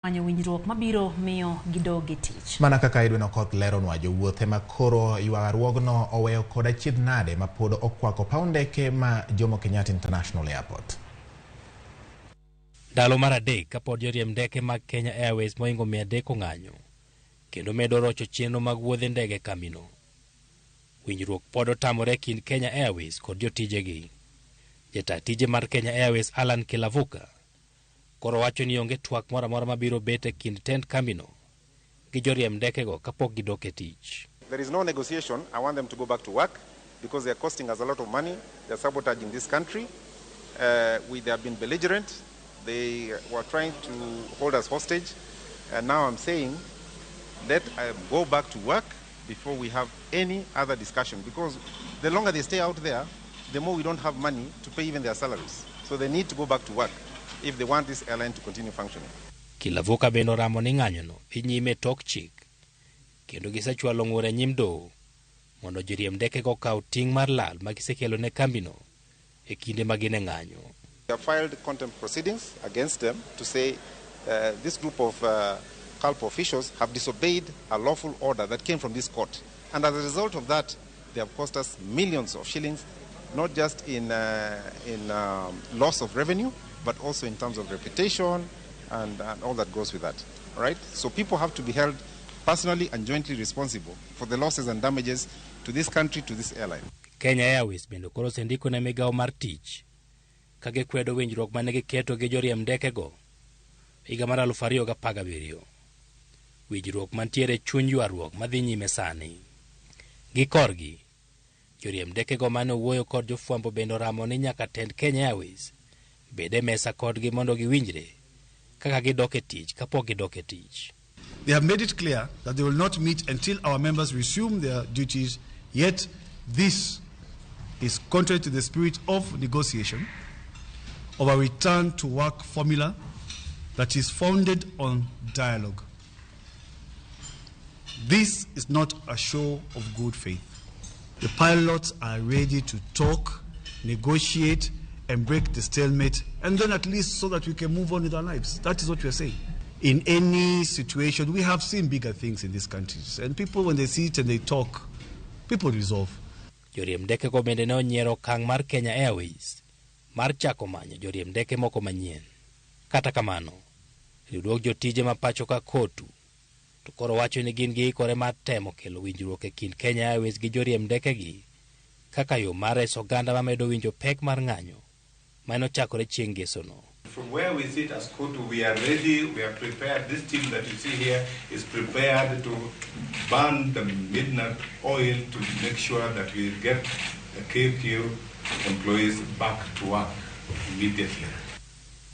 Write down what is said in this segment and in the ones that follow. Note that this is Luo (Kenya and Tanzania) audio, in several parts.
Manyo winjruok mabiro miyo gidog e tich. Mana kaka Edwin Okoth leronwa, jowuoth ema koro ywaruogno oweyo kod achiedh nade ma pod okwako paw ndeke ma Jomo Kenyatta International Airport. Ndalo mar adek kapod joriemb ndeke mag Kenya Airways mohingo 300 ong'anyo kendo medo rocho chenro mag wuodhe ndege e kambino. Winjruok pod otamore e kind Kenya Airways kod jotijegi. Jata tije mar Kenya Airways Alan Kilavuka koro wacho ni onge twak moro amora mabiro bet e kind tend kambino gi joriemb ndekego kapok gidok e tich. There is no negotiation. I want them to go back to work because they are costing us a lot of money. They are sabotaging this country. They have been belligerent. They were trying to hold us hostage. And now I'm saying let go back to work before we have any other discussion, because the longer they stay out there, the more we don't have money to pay even their salaries. So they need to go back to work if they want this airline to continue functioning. Kilavuka bende oramo ni ng'anyono dhi nyime tok chik kendo gisechwalo ng'ur e nyim doho mondo joriemb ndekego okaw ting' mar lal ma gisekelo ne kambino e kinde ma gin e ng'anyo. We have filed contempt proceedings against them to say this group of KALPA officials have disobeyed a lawful order that came from this court. And as a result of that, they have cost us millions of shillings, not just in loss of revenue, but also in terms of reputation and all that goes with that. All right? So people have to be held personally and jointly responsible for the losses and damages to this country, to this airline. Kenya Airways bende koro osendiko ne migawo mar tich ka gikwedo winjruok mane giketo gi joriemb ndekego higa mar 2017. Winjruok mantiere e chuny ywaruok madhi nyime sani. Gi korgi, joriemb ndekego mane owuoyo kod jofwambo bende oramo ni nyaka tend Kenya Airways bed e mesa kodgi mondo giwinjre kaka gidok e tich kapok gidok e tich. They have made it clear that they will not meet until our members resume their duties, yet this is contrary to the spirit of negotiation of a return to work formula that is founded on dialogue. This is not a show of good faith. The pilots are ready to talk, negotiate, and break the stalemate, and then at least so that we can move on with our lives. That is what we are saying. In any situation, we have seen bigger things in these countries, and people, when they sit and they talk, people resolve. Joriemb ndekego bende ne onyiero okang' mar Kenya Airways mar chako manyo joriemb ndeke moko manyien. Kata kamano, riwruog jotije ma pacho ka KOTU to koro wacho ni gin giikore mar temo kelo winjruok e kind Kenya Airways gi joriemb ndekegi kaka yo mar reso oganda mamedo winjo pek mar ng'anyo mane ochakore chieng' ngesono. From where we sit as KOTU, we are ready, we are prepared. This team that you see here is prepared to burn the midnight oil to make sure that we get the KQ employees back to work immediately.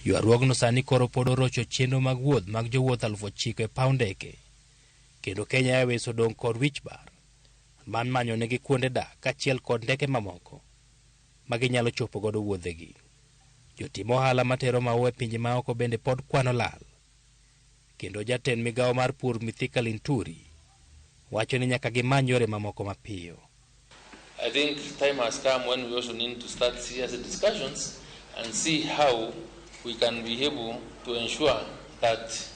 Ywaruogno sani koro pod orocho chenro mag wuoth mag jowuoth 9,000 e paw ndeke kendo Kenya Airways odong' kod wich bar mar manyo negi kuonde dak kaachiel kod ndeke mamoko ma ginyalo chopo godo wuodhegi. Jotim ohala matero maua e pinje maoko bende pod kwano lal. Kendo jatend migawo mar pur Mithika Linturi wacho ni nyaka gimany yore mamoko mapiyo. I think time has come when we also need to start serious discussions and see how we can be able to ensure that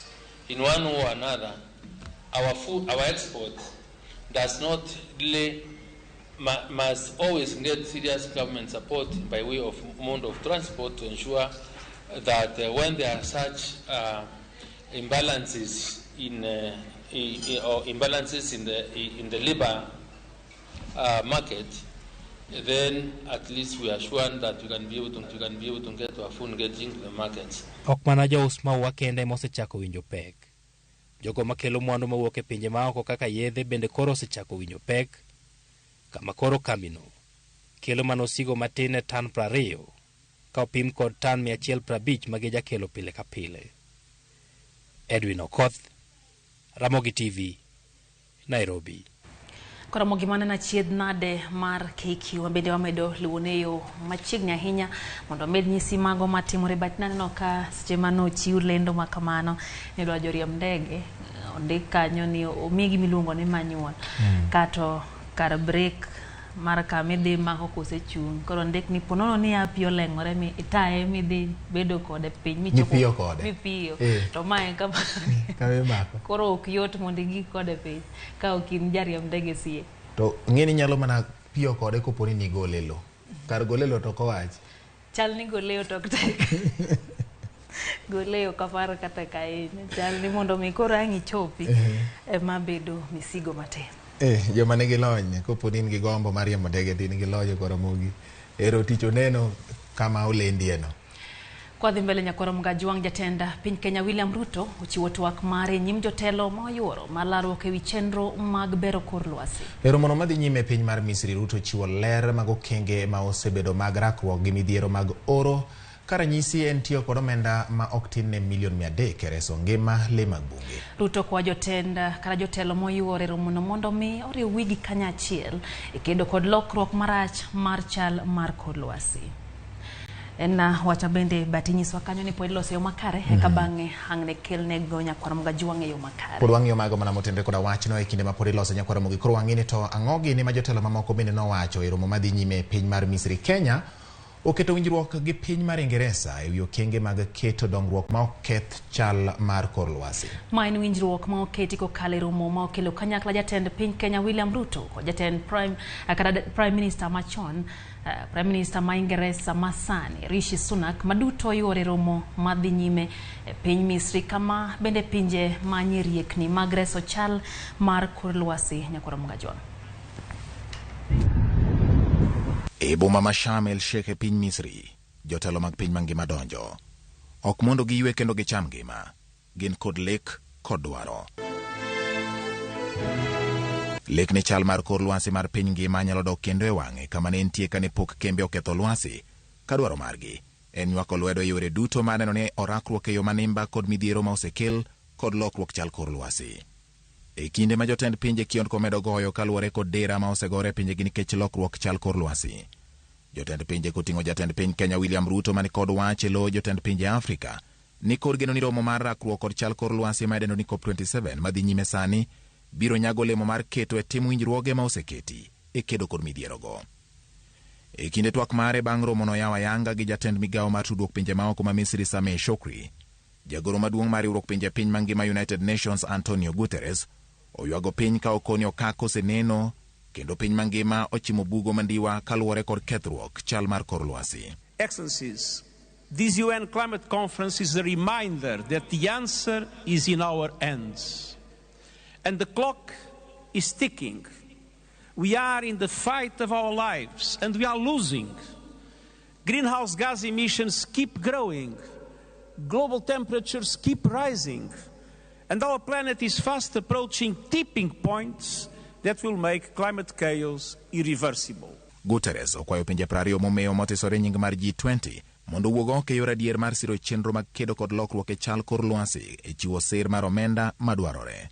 in one way or another our food, our export does not really must always get serious government support by way of mode of transport to ensure that when there are such imbalances in or imbalances in the labor market, then at least we are sure that we can be able to get our food getting to the markets. Ok mana jous maua kende mosechako winjo pek. Jogo makelo mwandu mawuok e pinje maoko kaka yedhe bende koro osechako winjo pek kama koro kambino kelo mana osigo matin e tan 20 ka opim kod tan 150 ma gijakelo pile ka pile. Edwin Okoth, Ramogi TV, Nairobi. Koro gima neno achiedh nade mar KQ bende wamedo luwone yo machiegni ahinya mondo omed nyisi mago matimore, but naneno ka seche mane ochiw lendo ma kamano ni dwa joriemb ndege ondik kanyo ni omigi miluongo ni manual kato kar break. Mar kama idhi mako kosechung'. Koro ndik ni ponono ni api oleng'ore mi itaye midhi bedo kode piny michopo Mipiyo kode. mipiyo. Eh. To mae en kama Kama imako. koro ok yot mondo igik kode piny ka ok in jariemb ndege sie. To ng'eni nyalo mana piyo kode kopo ni nigole e lo. Kar gole e lo to ok owach. Chal ni goleyo to ok tek. Goleyo ok apar ka tek ahinya. Chal ni mondo mi koro ang' ichopi ema bedo misigo matin. Joma nigi lony, kopo ni in gi gombo mar riembo ndege to in gi lony e Ramogi. Ero tich oneno kama olendie no. Kwadhi mbele nyakwar Mgajwang' jatend piny Kenya William Ruto ochiwo twak mare e nyim jotelo ma oyuoro mar larruok ewi chenro mag bero kor lwasi. E romono madhi nyime e piny mar Misri, Ruto chiwo ler mag okenge ma osebedo mag rakruok gi midhiero mag oro ka ranyisi en tiyo kod omenda ma ok tin ne milion 300 e reso ngima le mag bunge. Ruto kwa jotend kata jotelo moyuoro e romono mondo mi oriw wigi kanyachiel e kedo kod lokruok marach mar chal mar kor lwasi. En wacha bende but inyiswa kanyo ni pod iloso e yo makare eka bang'e ang' ne kelne go nyakwar Mgajwang' e yo makare. Pod wang'iyo mago mana motenre koda wachno e kinde ma pod ilose nyakwar Ramogi. Koro wang'i ni to ang'o gini ma jotelo mamoko bende nowacho e romo madhi nyime e piny mar Misri. Kenya oketo winjruok gi piny mar Ingeresa e wi okenge mag keto dongruok ma ok keth chal mar kor lwasi. Ma en winjruok ma oketi kokalo e romo ma okelo kanyakla jatend piny Kenya William Ruto kod jatend Prime, kata Prime Minister machon Prime Minister ma Ingeresa masani Rishi Sunak maduto yuore romo madhi nyime e piny Misri kama bende pinje manye riekni mag reso chal mar kor lwasi nyakwar Mgajwang'. E boma ma Sharm el Sheikh e piny Misri, jotelo mag piny mangima donjo. Ok mondo giywe kendo gicham ngima. Gin kod lek kod dwaro. Lek ni chal mar kor lwasi mar piny ngima nyalo dok kendo e wang'e kama ne entie kane pok kembe oketho lwasi, ka dwaro margi en nywako lwedo e yore duto ma neno ni orakruok e yo manimba kod midhiero ma osekel kod lokruok chal kor lwasi. E kinde ma jotend pinje kiondko medo goyo kaluwore kod dera ma osegore e pinjegi nikech lokruok chal kor lwasi. Jotend pinje koting'o jatend piny Kenya William Ruto mani kod wach e lo jotend pinje Afrika ni kod geno ni romo mar rakruok kod chal kor lwasi ma idendo ni COP27 madhi nyime sani biro nyago olemo mar keto e tim winjruoge ma oseketi e kedo kod midhierogo. E kinde twak mare bang' romono yawo ayanga gi jatend migawo mar tudruok pinje maoko ma Misri Sameh Shoukry, jagoro maduong' mar riwruok pinje piny mangima United Nations Antonio Guterres oywago piny ka okoni okak oseneno kendo piny mangima ochimo bugo mandiwa kaluwore kod kethruok chal mar kor lwasi. Excellencies, this UN Climate Conference is a reminder that the answer is in our hands. And the clock is ticking. We are in the fight of our lives and we are losing. Greenhouse gas emissions keep growing. Global temperatures keep rising. And our planet is fast approaching tipping points that will make climate chaos irreversible. Guterres okwayo pinje 20 momewo motisore nying mar G20 mondo owuog oko e yor adier mar siro chenro mag kedo kod lokruok e chal kor lwasi e chiwo sir mar omenda madwarore.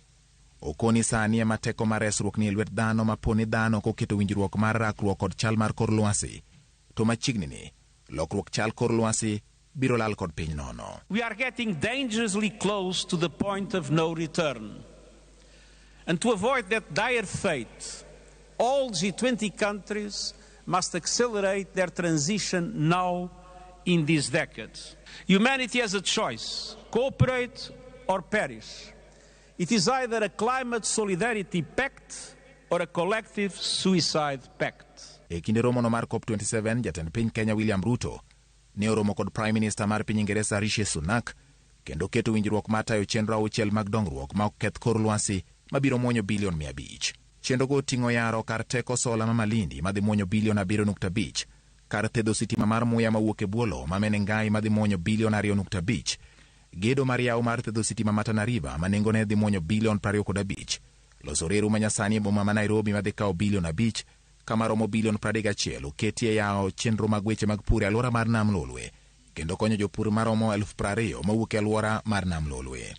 Okoni sani ema teko mar resruok ni e lwet dhano ma po ni dhano koketo winjruok mar rakruok kod chal mar kor lwasi, to machiegni ni lokruok chal kor lwasi biro lal kod piny nono. We are getting dangerously close to the point of no return. And to avoid that dire fate, all G20 countries must accelerate their transition now in this decade. Humanity has a choice: cooperate or perish. It is either a climate solidarity pact or a collective suicide pact. E kinde romono mar COP27, jatend piny Kenya William Ruto ne oromo kod Prime Minister mar piny Ingeresa Rishi Sunak kendo keto winjruok mar tayo chenro auchiel mag dongruok ma ok keth kor lwasi mabiro muonyo bilion 500. Chenrogo oting'o yaro kar teko sola ma Malindi madhi muonyo bilion 7.5, kar thedho sitima mar muya mawuok e bwo lowo ma Menengai madhi muonyo bilion 2.5, gedo mar yawo mar thedho sitima ma Tana River ma nengone dhi muonyo bilion 25, loso reru manyasani e boma ma Nairobi madhi kawo bilion 5, kama romo bilion 31 oketi e yawo chenro mag weche mag pur e alwora mar Nam Lolwe kendo konyo jopur maromo 20,000 mawuok e alwora mar Nam Lolwe.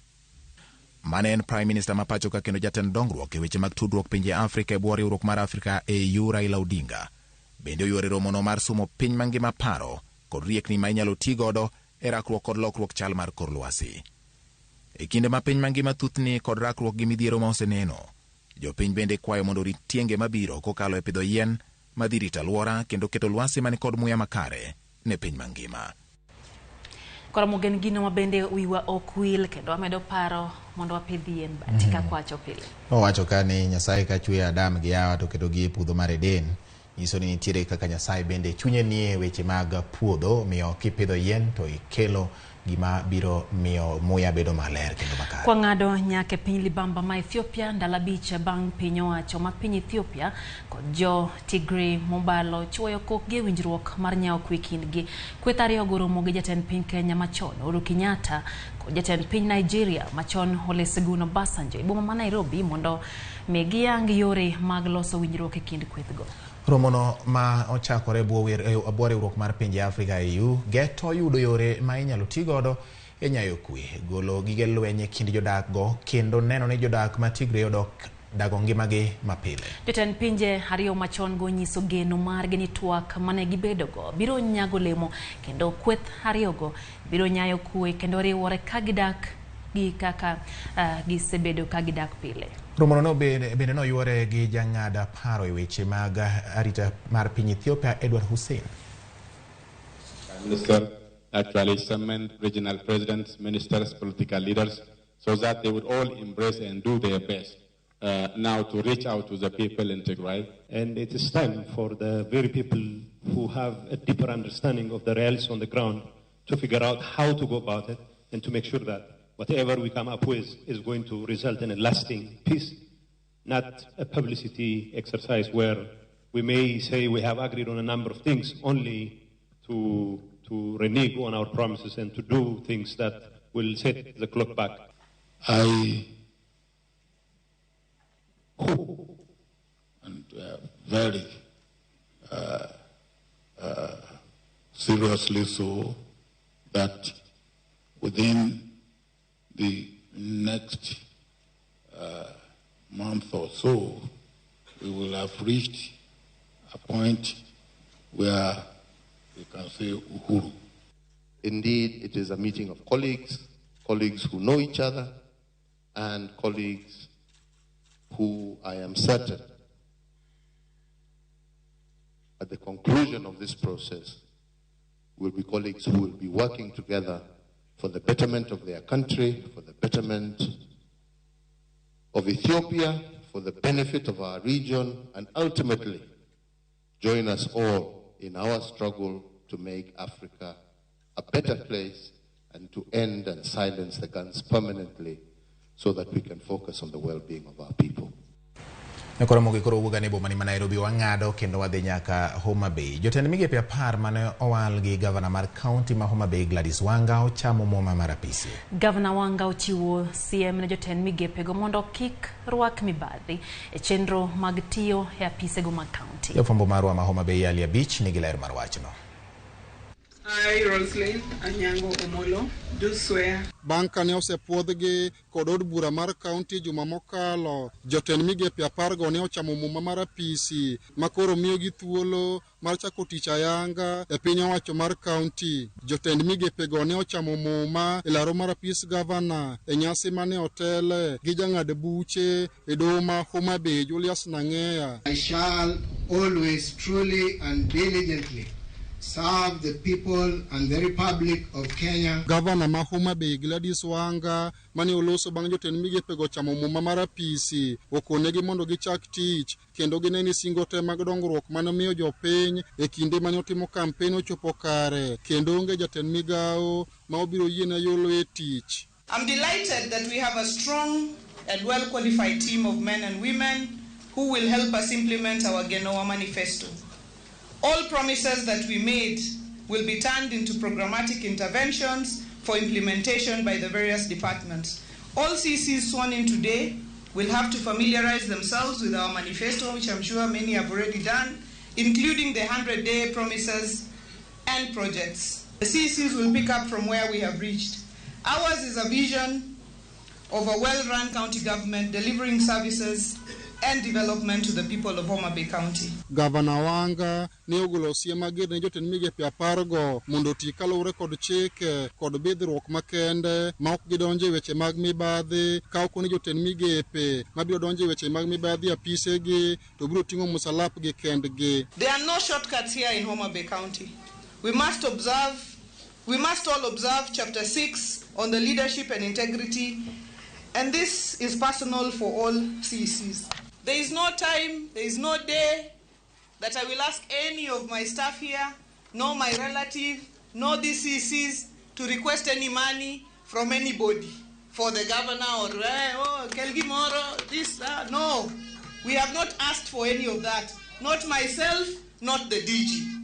Mane en Prime Minister ma pacho ka kendo jatend dongruok e weche mag tudruok pinje Afrika e bwo riwruok mar Afrika AU Raila Odinga bende oyuoro e romono mar sumo piny mangima paro kod riekni ma inyalo ti godo e rakruok kod lokruok chal mar kor lwasi. E kinde ma piny mangima thuthni kod rakruok gi midhiero ma oseneno, jopiny bende kwayo mondo orit tienge mabiro kokalo e pidho yien madhi rito alwora kendo keto lwasi man kod muya makare ne piny mangima. Koro mogen gino mabende wiwa ok wil kendo wamedo paro mondo wapidh yien bati kaka wacho pile. Owacho ka ni Nyasaye ka chweyo Adam gi Hawa to oketogi e puodho mar Eden, nyiso ni nitiere kaka Nyasaye bende chunye nie weche mag puodho, omiyo kipidho yien to ikelo gima biro miyo muya bedo maler kendo makare. Kwang'ado nyaka e piny libamba ma Ethiopia ndalo 5 bang' piny owacho ma piny Ethiopia kod jo Tigray mobalo chuoyo kokgi e winjruok mar nyawo kwe kindgi. Kweth ariyogo oromo gi jatend piny Kenya machon Uhuru Kenyatta kod jatend piny Nigeria machon Olusegun Obasanjo e boma ma Nairobi mondo mi giyang yore mag loso winjruok e kind kwethgo. Romono ma ochakore bwo riwruok mar pinje Afrika AU geto yudo yore ma inyalo ti godo e nyayo kwe, golo gige lweny e kind jodak go kendo neno ni jodak ma Tigray odok dago ngimagi mapile. Jotend pinje ariyo machon go nyiso geno margi ni twak mane gibedogo biro nyago lemo kendo kweth ariyogo biro nyayo kwe kendo riwore ka gidak gi kaka gisebedo ka gidak pile. Romono no bende noyuore gi jang'ad paro e weche mag arita mar piny Ethiopia Edward Hussein. Minister actually summoned regional presidents, ministers, political leaders, so that they would all embrace and do their best now to reach out to the people in Tigray. And it is time for the very people who have a deeper understanding of the realities on the ground to figure out how to go about it and to make sure that whatever we come up with is going to result in a lasting peace, not a publicity exercise where we may say we have agreed on a number of things only to renege on our promises and to do things that will set the clock back. I hope and very seriously so that within the next month or so, we will have reached a point where we can say Uhuru. Indeed, it is a meeting of colleagues, colleagues who know each other, and colleagues who I am certain at the conclusion of this process will be colleagues who will be working together for the betterment of their country, for the betterment of Ethiopia, for the benefit of our region, and ultimately join us all in our struggle to make Africa a better place and to end and silence the guns permanently so that we can focus on the well-being of our people. Koro mogik koro wuoga ne boma ni ma Nairobi wang'ado kendo wadhi nyaka Homa Bay. Jotend migepe 10 mane owal gi gavana mar kaunti ma Homa Bay Gladys Wanga ochamo muma mar apisi. Gavana Wanga ochiwo siem ne jotend migepego mondo kik rwak mibadhi e chenro mag tiyo e apisego mag kaunti. Jafwambo marwa ma Homa Bay Ali Abich nigi ler mar wachno. I, Roslyn Anyango Omolo, do swear. Bang' kane osepuodhgi kod od bura mar kaunti juma mokalo, jotend migepe 10 go ne ochamo muma mar apisi ma koro miyogi thuolo mar chako tich ayanga e piny owacho mar kaunti. Jotend migepego ne ochamo muma e laro mar apis gavana e nyasi mane otele gi jang'ad buche e doho ma Homa Bay Julius Nang'eya. I shall always truly and diligently serve the people and the Republic of Kenya. Gavana ma Homa Bay Gladys Wanga mane oloso bang' jotend migepego chamo muma mar apisi okonegi mondo gichak tich kendo gine ni singo te mag dongruok mane miyo jopiny e kinde mane otimo kampen ochopo kare kendo onge jatend migawo ma obiro yiene yolo e tich. I'm delighted that we have a strong and well-qualified team of men and women who will help us implement our Genoa Manifesto. All promises that we made will be turned into programmatic interventions for implementation by the various departments. All CCs sworn in today will have to familiarize themselves with our manifesto, which I'm sure many have already done, including the 100-day promises and projects. The CCs will pick up from where we have reached. Ours is a vision of a well-run county government delivering services and development to the people of Homa Bay County. Gavana Wanga ne ogolo siem mager ne jotend migepe 10 go mondo oti kaluwore kod chike kod bidhruok makende ma ok gidonjo e weche mag mibadhi, ka ok ni jotend migepe mabiro donjo e weche mag mibadhi e apisegi to biro ting'o musalapgi kendgi. There are no shortcuts here in Homa Bay County. We must all observe Chapter 6 on the leadership and integrity, and this is personal for all CECs. There is no time, there is no day that I will ask any of my staff here, nor my relative, nor the CECs to request any money from anybody for the governor or Kelgimoro, this, that. No, we have not asked for any of that. Not myself, not the DG.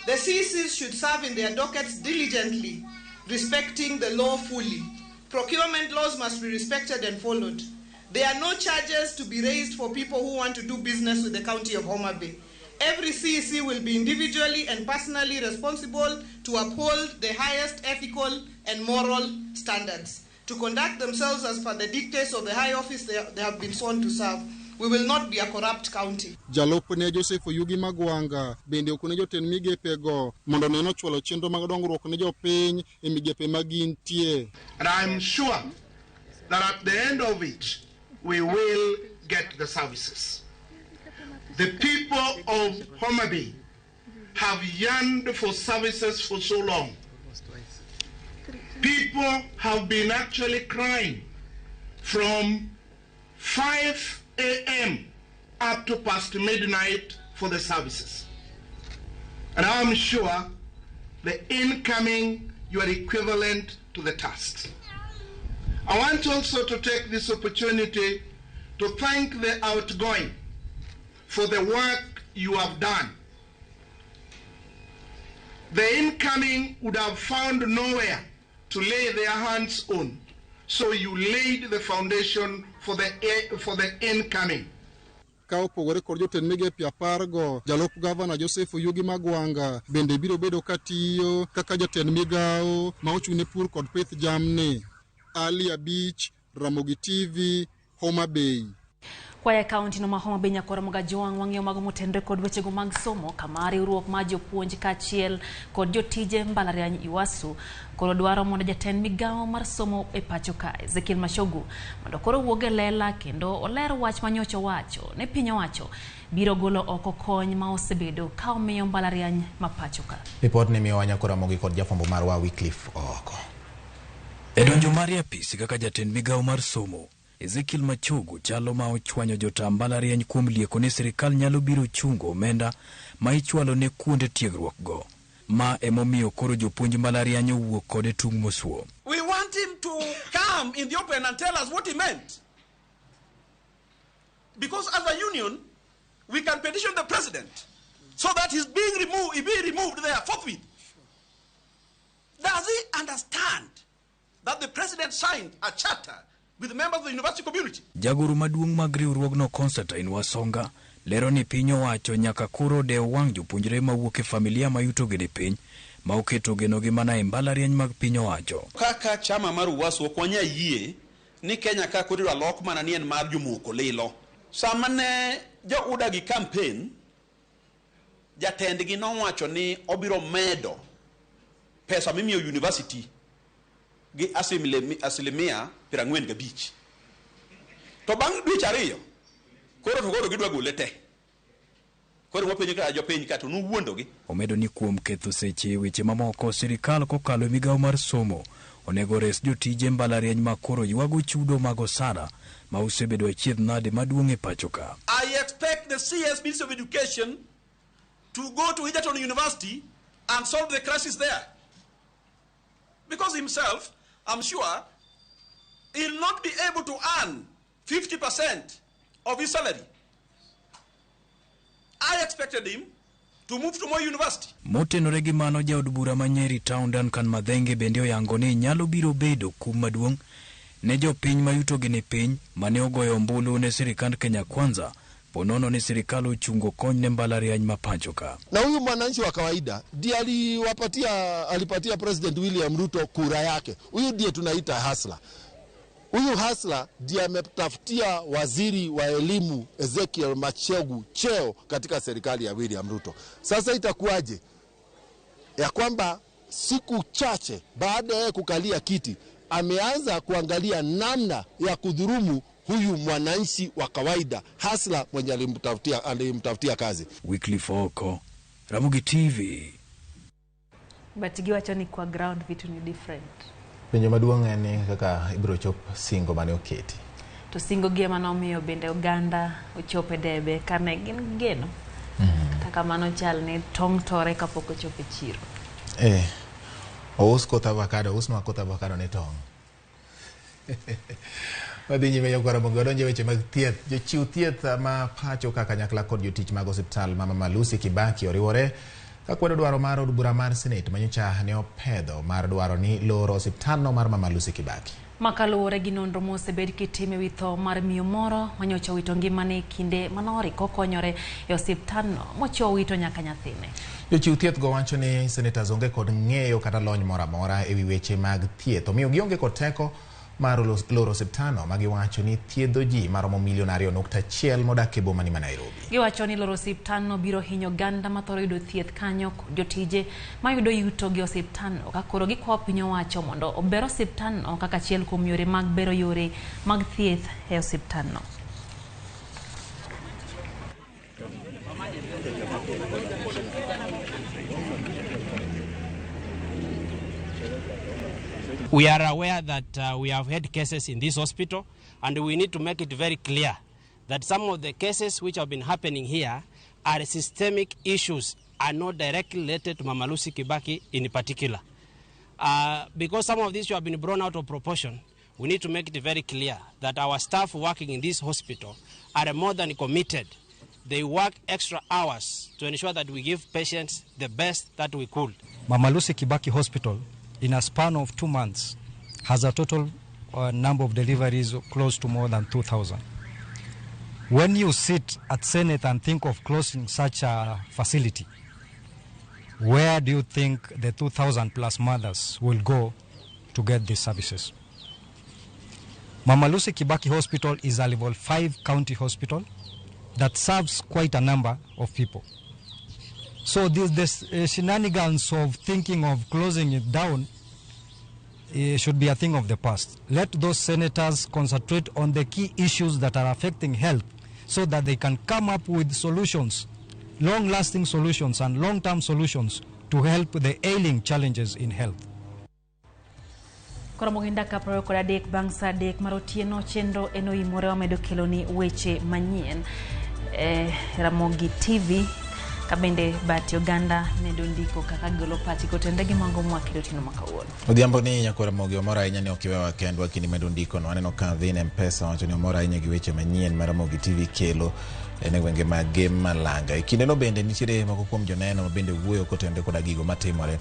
The CECs should serve in their dockets diligently, respecting the law fully. Procurement laws must be respected and followed. There are no charges to be raised for people who want to do business with the county of Homa Bay. Every CEC will be individually and personally responsible to uphold the highest ethical and moral standards, to conduct themselves as per the dictates of the high office they have been sworn to serve. We will not be a corrupt county. Jalupne Joseph Oyugi Magwanga bende okone jotend migepego mondo neno chwalo chenro mag dongruok ne jopiny e migepe ma gintie. And I'm sure that at the end of it, we will get the services. The people of Homa Bay have yearned for services for so long. People have been actually crying from 5 a.m. up to past midnight for the services. And I'm sure the incoming, you are equivalent to the tasks. I want also to take this opportunity to thank the outgoing for the work you have done. The incoming would have found nowhere to lay their hands on, so you laid the foundation for the incoming. Ka opogore kod jotend migepe 10 go, jalup gavana Joseph Oyugi Magwanga bende biro bedo katiyo kaka jatend migawo ma ochung' ne pur kod pith jamni. Ali Abich, Ramogi TV, Homa Bay. Kwaya kaunti no ma Homa Bay nyakora Mogajwang' wang'iyo mago motenore kod wechego mag somo kama riwruok mar jopuonj kaachiel kod jotije mbalariany Iwasu koro dwaro mondo jatend migawo mar somo e pacho ka Ezekiel Machogu mondo koro wuog e lela kendo oler wach manyocha wacho ne piny owacho biro golo oko kony ma osebedo ka omiyo mbalariany ma pacho ka. Ripot ni miyowa nyakora Mogi kod jafwambo marwa Wycliffe Ooko. E donjo mar apisi kaka jatend migawo mar somo, Ezekiel Machogu chalo ma ochwanyo jota mbalariany kuom lieko ni sirikal nyalo biro chungo omenda ma ichwalo ne kuonde tiegruok go. Ma emomiyo koro jopuonj mbalariany owuok kode tung' mosuo. We want him to come in the open and tell us what he meant. Because as a union, we can petition the president so that he's being removed, he be removed there forthwith. Does he understand that the president signed a charter with the members of the university community? Jagoro maduong' mag riwruogno Constantine Wasonga lero ni piny owacho nyaka koro dew wang' jopuonjre mawuok e familia ma yutogi ni piny ma oketo genogi mana e mbalariany mag piny owacho. Kaka chama mar UWASU ok wanyal yie ni Kenya ka koro idwa lok mana ni en mar jomoko lilo. Sama ne jo UDA gi campaign, jatendgi nowacho ni obiro medo pesa mimiyo university gi asilimia 45. To bang' dweche 2 koro to koro gidwa gole te. Koro wapenjo ka jopiny ka to nuwuondogi. Omedo ni kuom ketho seche weche mamoko, sirikal kokalo e migawo mar somo onego res jotije mbalariany ma koro ywago chudo mag osara ma osebedo achiedh nade maduong' e pacho ka. I expect the CS Ministry of Education to go to Egerton University and solve the crisis there. Because himself, I'm sure, he'll not be able to earn 50% of his salary. I expected him to move to Moi University. Motenore gi mano, jaod bura ma Nyeri Town Duncan Madhenge bende oyango ni nyalo biro bedo kum maduong' ne jopiny ma yutogi ni piny mane ogoyo ombulu ne sirikand Kenya Kwanza ponono ni sirikal ochungo kony ne mbalariany ma pacho ka. Na huyu mwananchi wa kawaida ndiye alipatia President William Ruto kura yake. Huyu ndiye tunaita hustler. Huyu hustler ndiye ametafutia waziri wa elimu Ezekiel Machogu cheo katika serikali ya William Ruto. Sasa itakuwaje ya kwamba siku chache baada ya kukalia kiti ameanza kuangalia namna ya kudhurumu huyu mwananchi wa kawaida hustler mwenye alimtafutia kazi. Wycliffe Oko, Ramogi TV. But giwacho ni kwa ground vitu ni different. Penjo maduong' en ni kaka ibiro chop singo mane oketi. To singo gi ema nomiyo bende oganda ochopo e debe kane gin geno. Kata kamano chal ni tong' tore kapok ochopo e chiro. Ous koth avocado, ousnwa koth avocado ne tong'. Wadhi nyime nyakwa Ramogi, wadonjo e weche mag thieth. Jochiw thieth ma pacho ka kanyakla kod jotich mag osiptal ma Mama Lucy Kibaki oriwore kakwedo dwaro mar od bura mar Senate manyocha ne opedho mar dwaro ni loro osiptalno mar Mama Lucy Kibaki. Makaluwore gi nonro mosebed kitimo ewi tho mar miyo moro manyocha owito ngimane e kinde manoriko konyore e osiptalno mocho owito nyaka nyathine. Jochiw thieth go wacho ni senators onge kod ng'eyo kata lony moro amora ewi weche mag thieth, omiyo gionge kod teko mar loro osiptalno ma giwacho ni thiedho ji maromo milion 2.1 modak e boma ni ma Nairobi. Giwacho ni loro osiptalno biro hinyo oganda mathoro yudo thieth kanyo kod jotije mayudo yuto gi osiptalno ka koro gikwayo piny owacho mondo ober osiptalno kaka achiel kuom yore mag bero yore mag thieth e osiptalno. We are aware that we have had cases in this hospital, and we need to make it very clear that some of the cases which have been happening here are systemic issues and not directly related to Mama Lucy Kibaki in particular. Because some of these have been blown out of proportion, we need to make it very clear that our staff working in this hospital are more than committed. They work extra hours to ensure that we give patients the best that we could. Mama Lucy Kibaki Hospital, in a span of 2 months, has a total number of deliveries close to more than 2,000. When you sit at Senate and think of closing such a facility, where do you think the 2,000 plus mothers will go to get these services? Mama Lucy Kibaki Hospital is a level 5 county hospital that serves quite a number of people. So this shenanigans of thinking of closing it down should be a thing of the past. Let those senators concentrate on the key issues that are affecting health so that they can come up with solutions, long-lasting solutions and long-term solutions to help the ailing challenges in health. Koro mogi dakika 23 bang' sa 3 mar otieno chenro en oimore wamedo keloni weche manyien. Ramogi TV kabende bati oganda medo ndiko kaka golo pachgi kotenore gi mago mwakelo otieno ma kawuono. Odhiambo ni nyakwa Ramogi omor ahinya ni ok iwewa kendwa kinde medo ndiko no. Aneno ka dhi ne M-Pesa wacho ni omor ahinya gi weche manyien ma Ramogi TV kelo e gwenge mag Gem Malanga. E kindeno bende nitiere moko kuom joneno ma bende wuoyo kotenore koda gigo matimore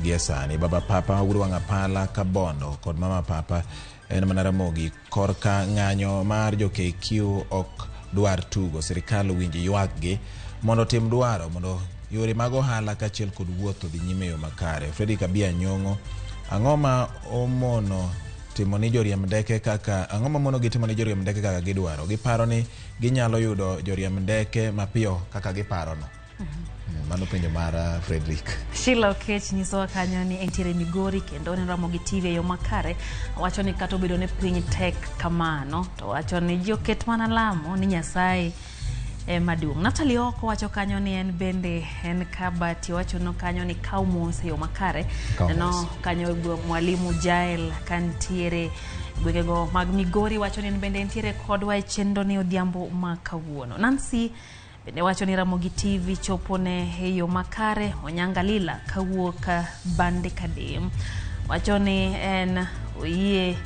gie sani. Baba Papa Uhuru Wang'apala Kabondo kod Mama Papa en mana Ramogi korka ng'anyo mar jo KQ ok dwar tugo. Sirikal owinj ywakgi mondo otim dwaro mondo yore mag ohala kaachiel kod wuoth odhi nyime e yo makare. Fredrick Abia Nyong'o, ang'o ma omono timo ni joriemb ndeke kaka ang'o ma mono gi timo ni joriemb ndeke kaka gidwaro? Giparo ni ginyalo yudo joriemb ndeke mapiyo kaka giparono. Mano penjo mar Fredrick. Sheila Okech nyisowa kanyo ni entiere Migori kendo oneno Ramogi TV e yo makare. Wacho ni kata obedo ni piny tek kamano, to wacho ni ji oket mana lamo ni Nyasaye maduong'. Natalie Oko wacho kanyo ni en bende en kabati wacho no kanyo ni kaw mos e yo makare. Neno kanyo mwalimu Jael kantiere gwengego mag Migori wacho ni en bende entiere kodwa e chenro ni odhiambo ma kawuono. Nancy bende wacho ni Ramogi TV chopo ne e yo makare. Onyanga Lila kawuok Bande Kadem wacho ni en oyie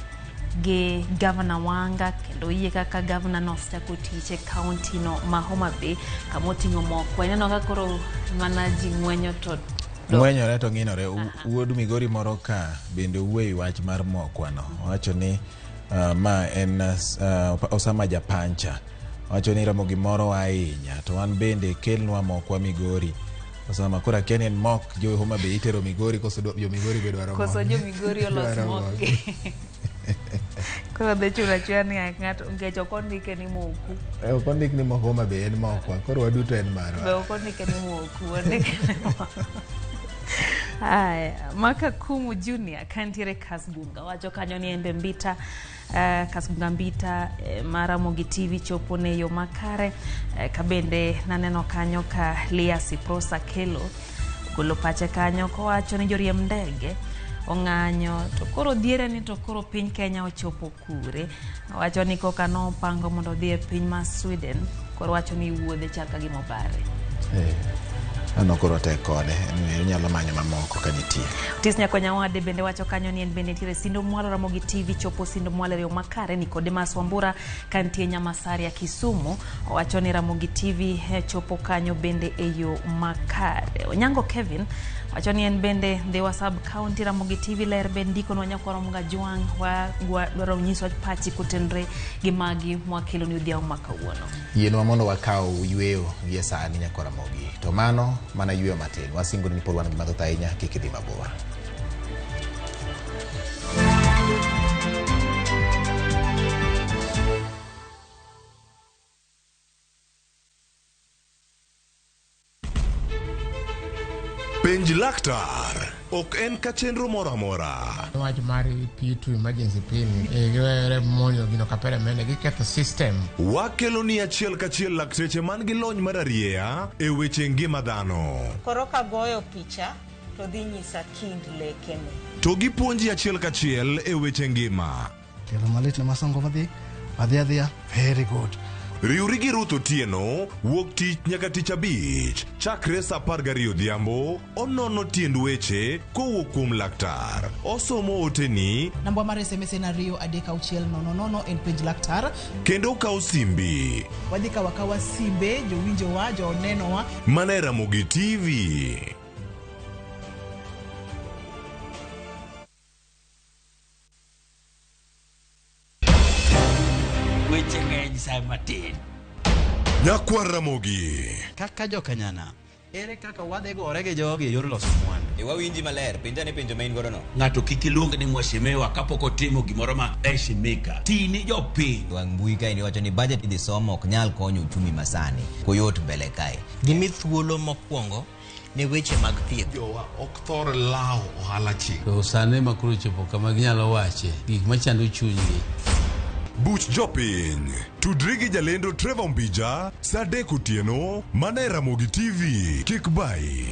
gi Gavana Wanga kendo oyie kaka gavana no osechako tich e kaunti no ma Homa Bay kama oting'o moko. Ineno ka koro mana ji ng'wenyo to ng'wenyore to ng'inore. Wuod Migori moro ka bende owuoyo e wach mar mokwano. Owacho ni ma en Osama Japancha. Owacho ni Ramogi moro ahinya to wan bende kelnwa mokwa Migori. Osama koro akia ni en mok jo Homa Bay itero Migori koso jo Migori be dwaro mok. Koso jo Migori olos mokgi. Koro dhi chulo achula ni ng'ato nikech ok ondike ni moku. Ok ondik ni mok Homa Bay en mokwa, koro waduto en marwa. Be ok ondike ni moku, ondike ni mokwa. Aya, Maka Kumu Junior kantiere Kasgunga wacho kanyo ni embe mbita Kasgunga mbita mar Ramogi TV chopo ne yo makare kabende naneno kanyo ka Lia Siprosa Kelo golo pache kanyo kowacho ni joriemb ndege ong'anyo to koro dhiere ni to koro piny Kenya ochopo kure. Wacho ni koka nopango mondo odhi e piny mar Sweden, koro wacho ni wuodhe chal ka gima obare. Mano koro tek kode, onyalo manyo mamoko ka nitie. Otis Nyakonya Wade bende wacho kanyo ni en bende nitiere Sindo Mwalo Ramogi TV chopo Sindo Mwalo e yo makare. Nicodemus Wambura kantie Nyamasaria Kisumu owacho ni Ramogi TV chopo kanyo bende e yo makare. Onyango Kevin wacho ni en bende Ndhiwa Sub County Ramogi TV ler be ndikonwa nyakwaro Mgajwang' wadwaro nyiswa pachi kotenre gi magi mwakelo ni odhiambo ma kawuono. Yienwa mondo wakaw yweyo gie sani nyakwar Ramogi. To mano mana yweyo matin. Wasingo ni pod wan gi mathoth ahinya, kik idhi mabor. Penj laktar ok en ka chenro moro amora. Wach mar P2 emergency pin giwere monjo gino kapere mene giketho system. Wakelo ni achiel kachiel lakteche man gi lony mar arieya e weche ngima dhano. Koro kagoyo picha to dhi nyisa kind lekene. To gipuonji achiel kachiel e weche ngima. Tielo malit ne masongo madhi adhi adhiya very good. Riwri gi Ruth Otieno wuok tich nyaka tich abich chakre saa 12 odhiambo onono tiend weche kowuok kuom laktar. Osomo oteni Namba mar SMS en 2 3 6 0 0 en penj laktar. kendo okawo simbi. Wadhi kawo akawa simbe jowinjowa jonenowa. Mana e Ramogi TV. Weche ng'eny sa matin. Nyakwar Ramogi. Kaka jokanyana, ere kaka wadhi gore gi jogi e yor loso mwandu? E wawinji maler, penja ne penjo ma in godo no. Ng'ato kik iluong ni mheshimiwa kapok otimo gimoro ma heshimika. Ti ni jopiny. Wang' mbui kae ni wacho ni budget idhi somo ok nyal konyo uchumi masani. Koyot mbele kae. Gimi thuolo mokwongo ne weche mag thieth. Jowa ok thor lawo ohala chik. To sani ma koro chopo kama ginyalo wache gik machando chunygi. Buch jopiny. Tudri gi jalendo Trevor Mbija saa 3 otieno mana e Ramogi TV. Kik bayi.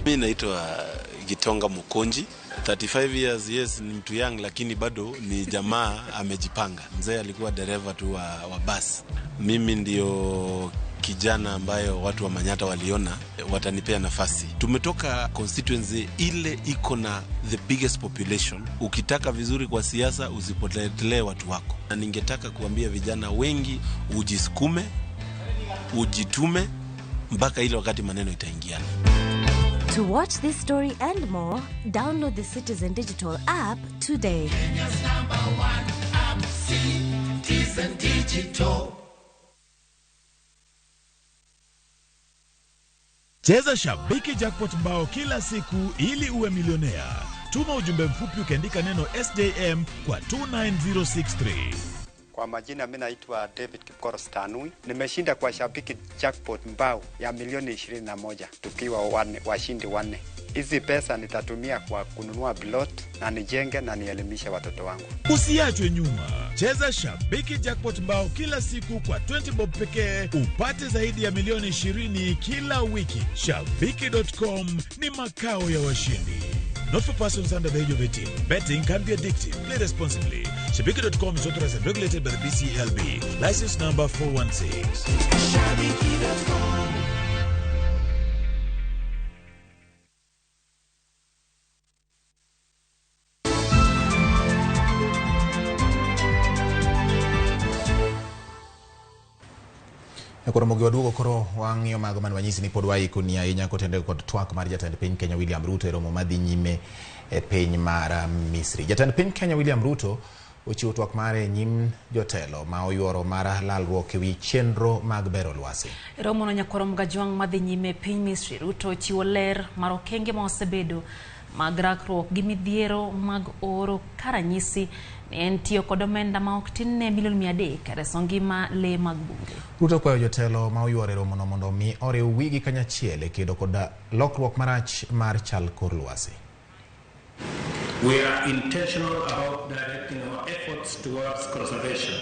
Mi naitwa Gitonga Mukonji, 35 years, yes, ni mtu young lakini bado ni jamaa amejipanga. Mzee alikuwa dereva tu wa bus. Mimi ndio kijana ambayo watu wa Manyata waliona watanipea nafasi. Tumetoka constituency ile iko na the biggest population. Ukitaka vizuri kwa siasa usipotelee watu wako. Na ningetaka kuambia vijana wengi ujisukume, ujitume mpaka ile wakati maneno itaingiana. To watch this story and more, download the Citizen Digital app today. Kenya's number one app, Citizen Digital. Cheza Shabiki Jackpot mbao kila siku ili uwe milionea. Tuma ujumbe mfupi ukiandika neno SJM kwa 29063. Kwa majina mimi naitwa David Kipkoros Tanui. Nimeshinda kwa Shabiki Jackpot mbao ya milioni 21 tukiwa washindi wanne. Hizi pesa nitatumia kwa kununua plot na nijenge na nielimishe watoto wangu. Usiachwe nyuma. Cheza Shabiki Jackpot mbao kila siku kwa 20 bob pekee upate zaidi ya milioni 20 kila wiki. Shabiki.com ni makao ya washindi. Not for persons under the age of 18. Betting can be addictive. Play responsibly. Shabiki.com is authorized and regulated by the BCLB. License number 416. Shabiki.com. Koro Ramogi waduogo koro wang'iyo mago mane wanyisi ni pod waikoni ahinya kotenore kod twak mar jatend piny Kenya William Ruto e romo madhi nyime e piny mar Misri. Jatend piny Kenya William Ruto ochiwo twak mare e nyim jotelo ma oyuoro mar lalruok ewi chenro mag bero lwasi. Romono nyakwar Mgajwang' madhi nyime e piny Misri, Ruto ochiwo ler mar okenge ma osebedo mag rakruok gi midhiero mag oro ka ranyisi ni en tiyo kod omenda ma ok tin ne milion 300 e reso ngima lee mag bunge. Ruto kwayo jotelo ma oyuoro e romono mondo mi oriw wigi kanyachiel e kedo kod lokruok marach mar chal kor lwasi. We are intentional about directing our efforts towards conservation,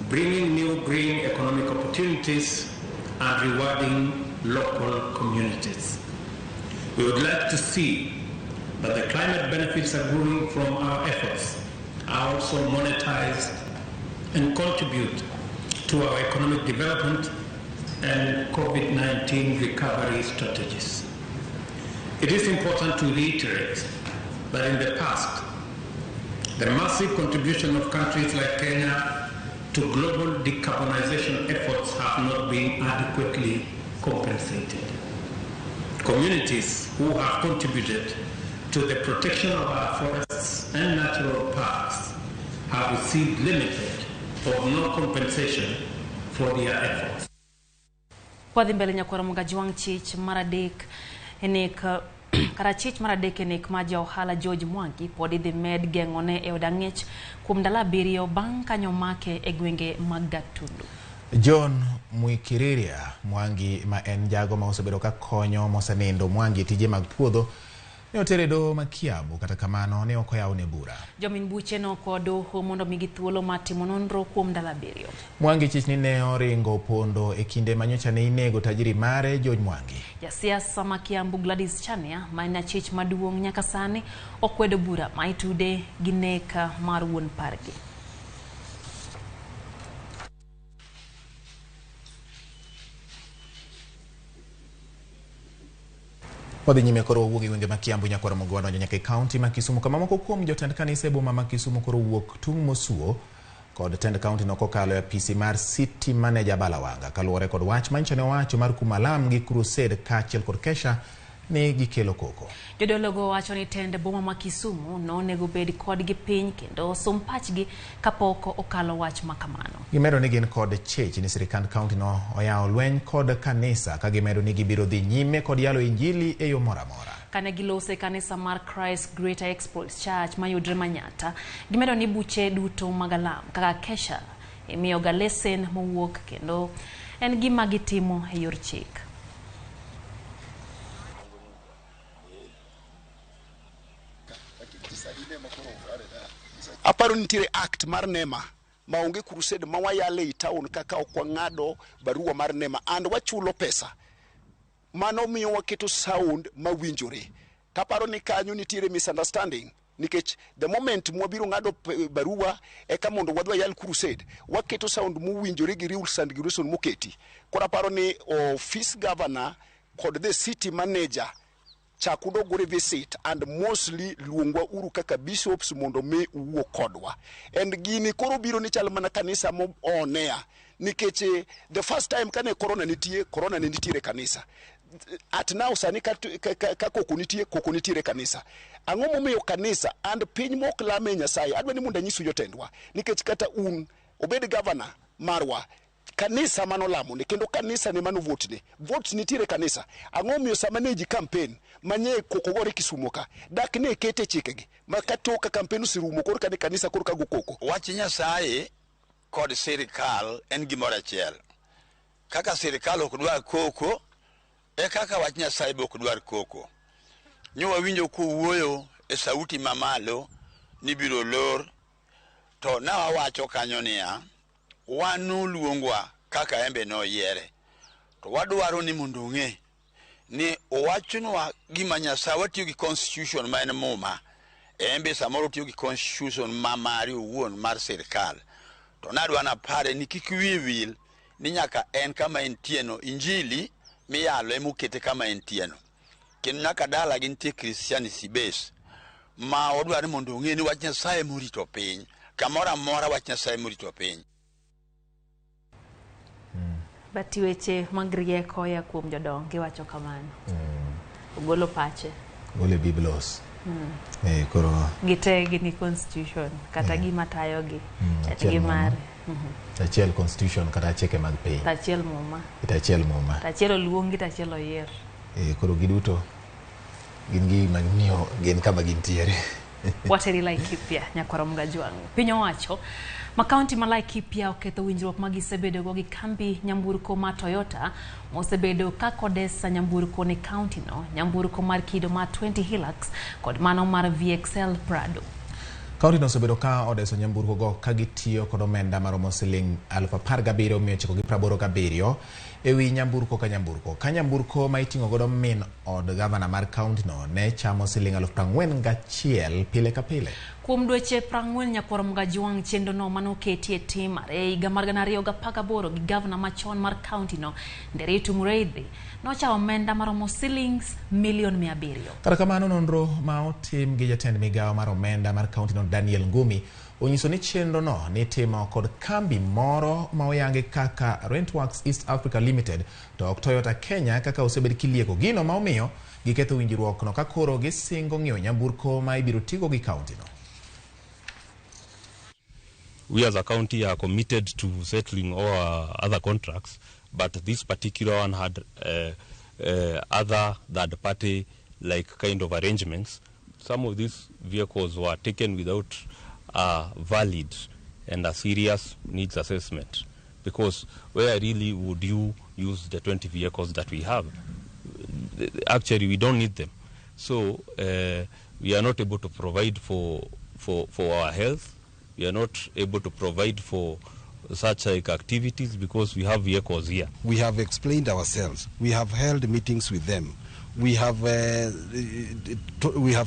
bringing new green economic opportunities and rewarding local communities. We would like to see that the climate benefits accruing from our efforts are also monetized and contribute to our economic development and COVID-19 recovery strategies. It is important to reiterate that in the past, the massive contribution of countries like Kenya to global decarbonization efforts have not been adequately compensated. Communities who have contributed to the protection of our forests and natural parks have received limited or no compensation for their efforts. Kwadhi mbele nyakwar Mgajwang' chich mar adek e nek karachich mar adek e nek mar ja ohala George Mwangi pod idhi med geng'one e od ang'ech kuom ndalo 7 bang' kanyo make e gwenge mag Gatundu. John Mwikiriria Mwangi ma en jago ma osebedo ka konyo mosenindo Mwangi e tije mag puodho ne otere doho ma Kiambu, kata kamano ne ok oyawne bura. Jomin buche nokwa doho mondo migi thuolo mar timo nonro kuom ndalo 7. Mwangi chich ni ne oringo pondo e kinde ma nyocha ne inego tajiri mare George Mwangi. Jasiasa ma Kiambu Gladys Chania ma en achich maduong' nyaka sani okwedo bura ma itude gi nek mar wuon pargi. Wadhi nyime koro wawuok e gwenge ma Kiambu nyakwar Mogo wadonjo nyaka e kaunti ma Kisumu kama moko kuom jotend kanisa e boma ma Kisumu koro wuok tung' mosuo kod tend kaunti no kokalo e apisi mar City Manager Balawanga kaluwore kod wach manyicho ne owacho mar kumo alam gi crusade kaachiel kod kesha ni gikelo koko. Jodologo wacho ni tend boma ma Kisumu nonego bed kodgi piny kendo sum pachgi kapok okalo wach ma kamano. Gimedo ni gin kod chich ni sirikand kaunti no oyawo lweny kod kanisa ka gimedo ni gibiro dhi nyime kod yalo injili e yo moro amora. Kane gilose kanisa mar Christ Greater Exploits Church mayudre Manyata, gimedo ni buche duto mag alam kaka kesha imiyoga lesen mowuok kendo en gima gitimo e yor chik. Aparo nitiere act mar NEMA ma onge crusade ma wayale ei town kaka ok wang'ado barua mar NEMA and wachulo pesa. Mano miyo waketo sound mawinjore. Taparo ni kanyo nitiere misunderstanding nikech the moment mwabiro ng'ado barua eka mondo wadhi wayal crusade, waketo sound mowinjore gi rules and regulations moketi. Koro aparo ni office governor kod the city manager chak udog revisit and mostly luongwa uru kaka bishops mondo mi uwuo kodwa. And gini koro biro ni chal mana kanisa mo on air nikech the first time kane corona nitie, corona ne nitiere kanisa. At now sani ka koko nitie, koko nitiere kanisa. Ang'o momiyo kanisa and piny mok lame Nyasaye? Adwa ni mondo anyisu jotendwa nikech kata un obed governor marwa kanisa mano lamone kendo kanisa ne mano vote ne. Votes nitiere kanisa. Ang'o momiyo sama ne ji campaign manye koko gore Kisumu ka dak ne kete chikegi ma katoka campaign oserumo koro ka ne kanisa koro ka go koko. Wach Nyasaye kod sirikal en gimoro achiel. Kaka sirikal ok dwar koko, e kaka wach Nyasaye be ok dwar koko. Nyo wawinjo kowuoyo e sauti mamalo ni biro lor, to na wawacho kanyo niya, wan noluongwa kaka embe noyiere. To wadwaro ni mondo ong'e ni owachnwa gima Nyasaye, watiyo gi constitution ma en muma, embe samoro otiyo gi constitution ma mare owuon mar sirikal. To nadwa napare ni kik wiye wil ni nyaka en kama entieno, injili miyalo emokete kama entieno. Kendo nyaka dala gi nitie Christianity base ma odwaro ni mondo ong'e ni wach Nyasaye morito piny. Kamoro amora wach Nyasaye morito piny. Bati weche mag rieko ya kuom jodongo giwacho kamano. Ogolo pache. Gole Biblos. Koro Gite gin gi constitution kata gima tayogi en achiel gi Muma. mare. Achiel constitution kata chike mag piny. To achiel Muma. To achiel Muma. To achiel oluongi to achiel oyier. Koro giduto gin gima miyo gin kama gintiere. Wateri Laikipia, nyakwar Mgajwang'. Piny owacho ma kaunti ma Laikipia oketho winjruok ma gisebedogo gi kambi nyamburko ma Toyota mosebedo ka kodesa nyamburko ne kaunti no, nyamburko mar kido mar 20 Hilux kod mano mar VXL Prado. Kaunti no osebedo ka odeso nyamburko go ka gitiyo kod omenda maromo siling 17,987 ewi nyamburko ka nyamburko. Ka nyamburko ma iting'o godo min od gavana mar kaunti no ne chamo siling 41,000 pile ka pile. Kuom dweche 40 nyakwar Mgajwang' chenro no manoketi e tim e higa mar 2018 gi gavana machon mar kaunti no Nderitu Mureithi nochawo omenda maromo silings milion 700. Kata kamano nonro ma otim gi jatend migawo mar omenda mar kaunti no Daniel Ngumi onyiso ni chenro no nitimo kod kambi moro ma oyangi kaka Rentworks East Africa Limited to ok Toyota Kenya kaka osebed kilieko gino ma omiyo giketho winjruok no ka koro gisingo ng'iewo nyamburko ma ibiro tigo gi kaunti no. We as a county are committed to settling all our other contracts, but this particular one had other third party like kind of arrangements. Some of these vehicles were taken without a valid and a serious needs assessment, because where really would you use the 20 vehicles that we have? Actually, we don't need them. So we are not able to provide for our health. We are not able to provide for such like activities because we have vehicles here. We have explained ourselves. We have held meetings with them. We have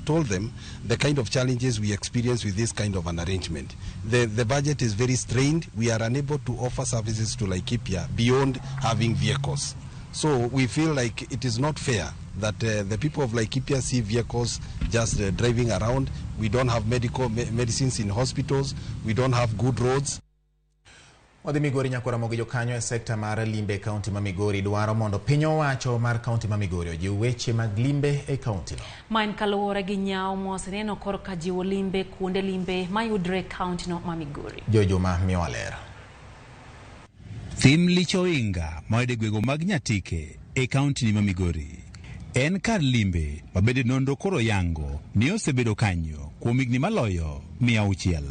told them the kind of challenges we experience with this kind of an arrangement. The budget is very strained. We are unable to offer services to Laikipia beyond having vehicles. So we feel like it is not fair that the people of Laikipia see vehicles just driving around. We don't have medical medicines in hospitals. We don't have good roads. Wadhi Migori nyakwara mogi jokanyo e sekta mar limbe e kaunti ma Migori dwaro mondo piny owacho mar kaunti ma Migori ojiw weche mag limbe e kaunti no. Ma en kaluwore gi nyawo moseneno korka jiwo limbe kuonde limbe mayudre e kaunti no ma Migori. Jojuma miyowa ler. Thim Lich Ohinga mayudo e gwenge mag Nyatike e kaunti ma Migori en kar limbe ma bende nonro koro yango ni osebedo kanyo kuom higni maloyo 600.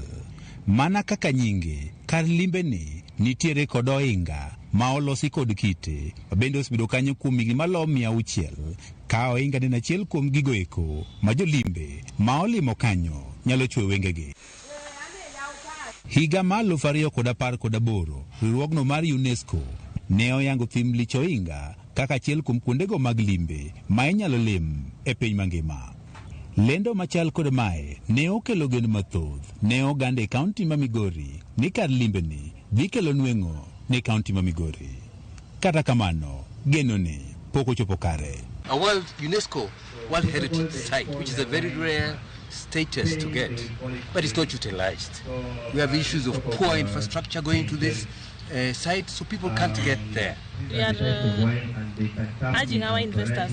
Mana kaka nyinge, kar limbe ni nitiere kod ohinga ma olosi kod kite ma bende osebedo kanyo kuom higni maloyo 600, ka ohinga en achiel kuom gigo eko ma jolimbe ma olimo kanyo nyalo chwe wengegi. Higa mar 2018, riwruogno mar UNESCO ne oyango thim Lich Ohinga kaka achiel kuom kuondego mag limbe ma inyalo lim e piny mangima. Lendo machal kod mae ne okelo geno mathoth ne oganda e kaunti ma Migori ni kar limbe ni dhi kelo nweng'o ne kaunti ma Migori. Kata kamano, geno ni pok ochopo kare. A World UNESCO World Heritage Site, which is a very rare status to get, but it's not utilized. We have issues of poor infrastructure going to this site, so people can't get there. We are urging our investors,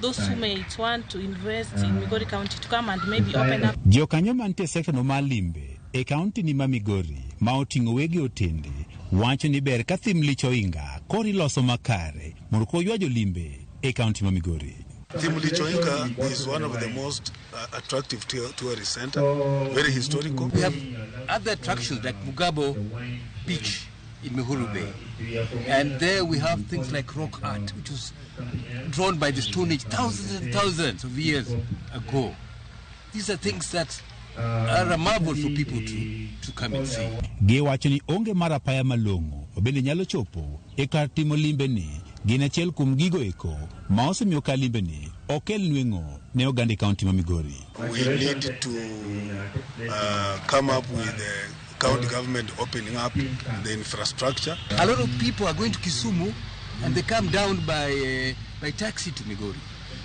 those who may want to invest in Migori County, to come and maybe open up. Jokanyo mantie sekta no mar limbe e kaunti ni ma Migori ma oting'o wegi otende wacho ni ber ka thim Lich Ohinga koro iloso makare mondo koro ywa jolimbe e kaunti ma Migori. Thim Lich Ohinga is one of the most attractive tourist center, very historical. We have other attractions like Mugabo Beach in Mihuru Bay, and there we have things like rock art, which was drawn by the Stone Age thousands and thousands of years ago. These are things that are a marvel for people to come and see. Giwacho ni onge mar apaya malong'o ma bende nyalo chopo e kar timo limbe ni gin achiel kuom gigo eko ma osemiyo kar limbe ni okel nweng'o ne oganda e kaunti ma Migori. We need to come up with the county government opening up the infrastructure. A lot of people are going to Kisumu and they come down by taxi to Migori.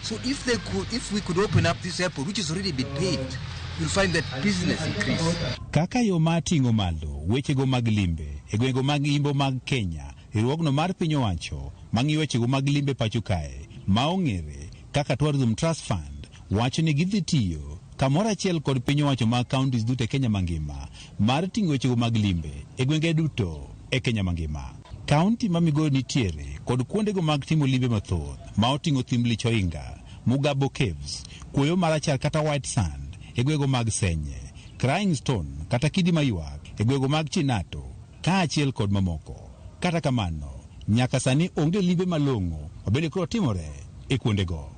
So if we could open up this airport, which has already been paved, you'll find that business increase. Kaka yo mar ting'o malo wechego mag limbe e gwenge mag imbo mag Kenya, riwruogno mar piny owacho mang'iyo wechego mag limbe pacho kae ma ong'ere kaka Tourism Trust Fund wacho ni gidhi tiyo Kamoro achiel kod piny owacho mag counties duto e Kenya mangima mar ting'o wechego mag limbe e gwenge duto e Kenya mangima. Kaunti ma Migori nitiere kod kuondego mag timo limbe mathoth ma oting'o thim Lich Ohinga, Mugabo Caves, kuoyo marachar kata White Sand e gwego mag Senye, Crying Stone kata kidi maywak e gwego mag Chinato kaachiel kod mamoko. Kata kamano, nyaka sani onge limbe malong'o mabende koro timore e kuondego.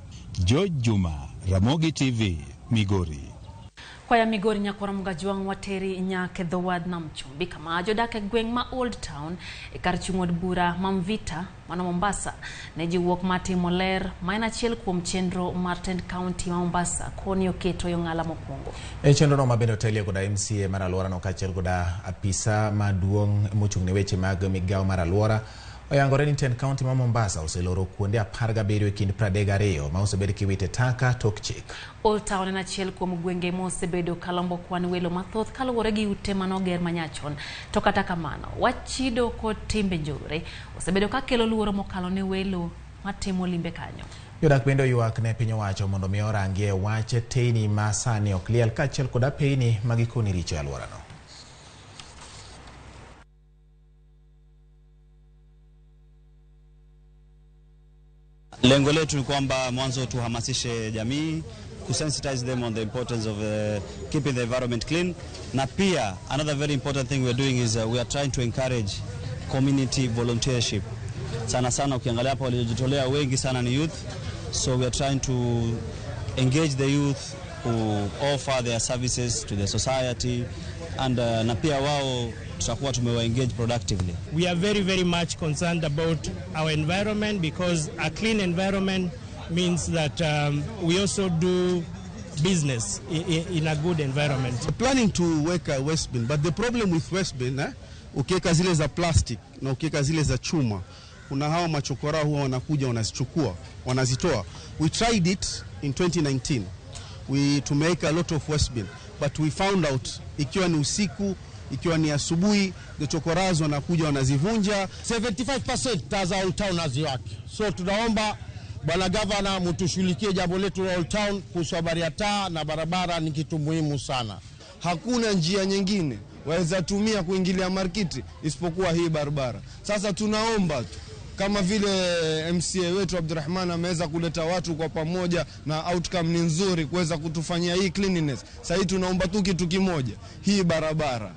George Juma, Ramogi TV, Migori. Kwaya Migori nyakwara Mugajwang' wateri nyaka e dho wadh nam chumbi kama jodak e gweng' ma Old Town e kar chung' od bura ma Mvita mano Mombasa ne ji wuok mar timo ler ma en achiel kuom chenro mar tend kaunti ma Mombasa koni oketo e ong'ala mokwongo. E chenrono ma bende otelie koda MCA mar alworano kaachiel koda apisa maduong' mochung' ne weche mag migawo mar alwora oyangore ni tend kaunti ma Mombasa oseloro kuonde 17 e kind 32 ma osebed kiwite taka tok chik. Old Town en achiel kuom gwenge mosebedo kalombo kwan welo mathoth kaluwore gi ute manoger manyachon. To kata kamano, wach chido kod timbe njore osebedo kakelo luoro mokalo ne welo matimo limbe kanyo. Jodak bende oywak ne piny owacho mondo mi orangie wach teyni ma sani ok liel kaachiel kod apeyni ma gikoni richo e alworano. Lengo letu ni kwamba mwanzo tuhamasishe jamii kusensitize them on the importance of keeping the environment clean, na pia another very important thing we are doing is we are trying to encourage community volunteership. Sana sana ukiangalia hapa waliojitolea wengi sana ni youth, so we are trying to engage the youth who offer their services to the society and na pia wao tutakuwa tumewa engage productively. We are very, very much concerned about our environment because a clean environment means that we also do business in a good environment. We're planning to work a waste bin, but the problem with waste bin, ukiweka zile za plastic na ukiweka zile za chuma, kuna hao machokora huwa wanakuja wanazichukua, wanazitoa. We tried it in 2019. We to make a lot of waste bin, but we found out ikiwa ni usiku, ikiwa ni asubuhi, the chokoraz wanakuja wanazivunja. 75% taa za Old Town haziwaki. So tunaomba Bwana Gavana mtushughulikie jambo letu la Old Town kuhusu habari ya taa na barabara, ni kitu muhimu sana. Hakuna njia nyingine waweza tumia kuingilia markiti isipokuwa hii barabara. Sasa tunaomba tu kama vile MCA wetu Abdurrahman ameweza kuleta watu kwa pamoja na outcome ni nzuri kuweza kutufanyia hii cleanliness. Sasa hii tunaomba tu kitu kimoja, hii barabara.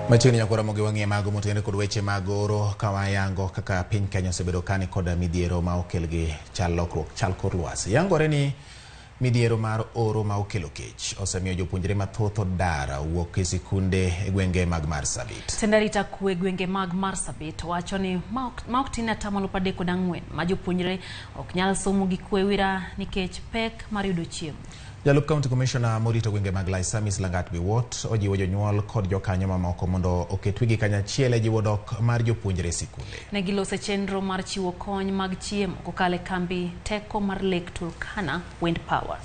Machiegni nyakwara Ramogi wang'iye mago motenore kod weche mag oro ka wayango kaka piny Kenya osebedo kani kod midhiero ma okel gi chal lokruok chal kor lwasi. Yangore ni midhiero mar oro ma okelo kech osemiyo jopuonjre mathoth odar wuok e sikunde e gwenge mag Marsabit. Tend arita kwe gwenge mag Marsabit wacho ni ma ok tin 34% ma jopuonjre ok nyal somo gi kwe wira nikech pek mar yudo chiemo. Jalup County Commissioner morito gwenge mag Laisamis Langat Biwott ojiwo jonyuol kod jokanyo mamoko mondo oket wigi kanyachiel e jiwo dok mar jopuonjre e sikunde. Ne gilose chenro mar chiwo kony mag chiemo kokalo e kambi teko mar Lake Turkana Wind Power.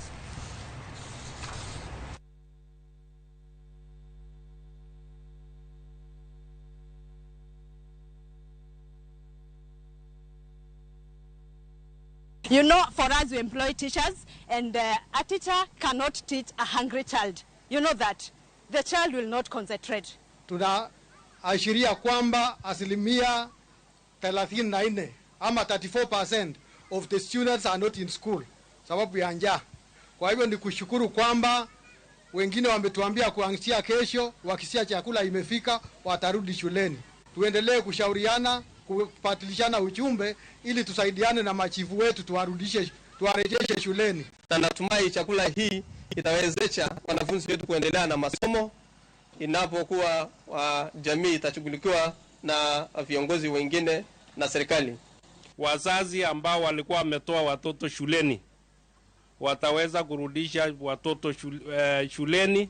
You know, for us, we employ teachers, and a teacher cannot teach a hungry child. You know that. The child will not concentrate. Tunaashiria kwamba 34% ama 34% of the students are not in school sababu ya njaa. Kwa hivyo ni kushukuru kwamba wengine wametuambia kuanzia kesho wakisia chakula imefika watarudi shuleni. Tuendelee kushauriana, kupatilishana ujumbe ili tusaidiane na machifu wetu tuwarudishe, tuwarejeshe shuleni. Na natumai chakula hii itawezesha wanafunzi wetu kuendelea na masomo inapokuwa jamii itashughulikiwa na viongozi wengine na serikali. Wazazi ambao walikuwa wametoa watoto shuleni wataweza kurudisha watoto shuleni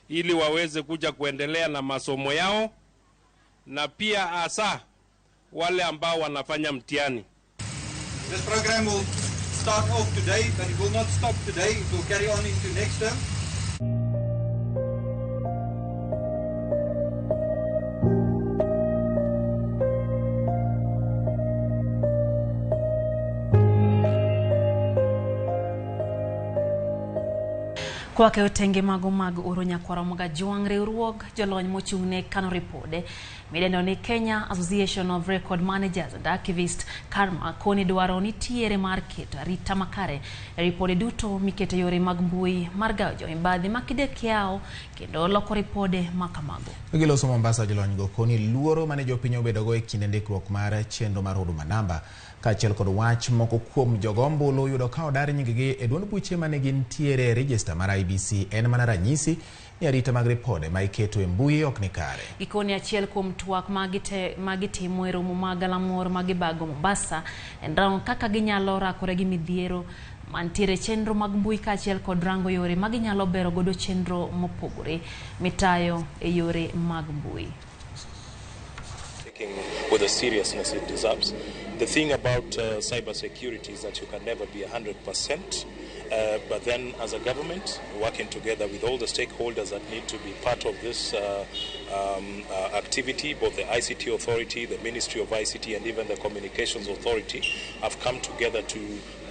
ili waweze kuja kuendelea na masomo yao, na pia hasa wale ambao wanafanya mtihani. This program will start off today, but it will not stop today. It will carry on into next term. Kwake otenge mago mag oro nyakwara Mogajwang' riwruog jolony mochung' ne kano ripode midendo ni Kenya Association of Record Managers and Archivists KARMA koni dwaro nitiere mar keto arita makare e ripode duto miketo e yore mag mbui mar gayo jo mibadhi ma kinde kiewo kendo loko ripode ma kamago. Giloso Mombasa jolony go koni luoro mane jopiny obedogo e kinde ndikruok mar chenro mar Huduma Namba kaachiel kod wach moko kuom jogo ombulu yudo ka odar nying-gi e duond buche mane gintiere e rejesta mar IEBC en mana ranyisi ni arita mag ripode ma iketo e mbui ok ni kare. Gikone achiel kuom twak ma gitimo e romo mag galamoro ma gibago Mombasa en rango kaka ginyalo rakore gi midhiero mantiere chenro mag mbui kaachiel kod rango yore ma ginyalo bero godo chenro mopogore mitayo e yore mag mbui. With the seriousness it deserves. The thing about cybersecurity is that you can never be 100%, but then as a government, working together with all the stakeholders that need to be part of this activity, both the ICT Authority, the Ministry of ICT, and even the Communications Authority, have come together to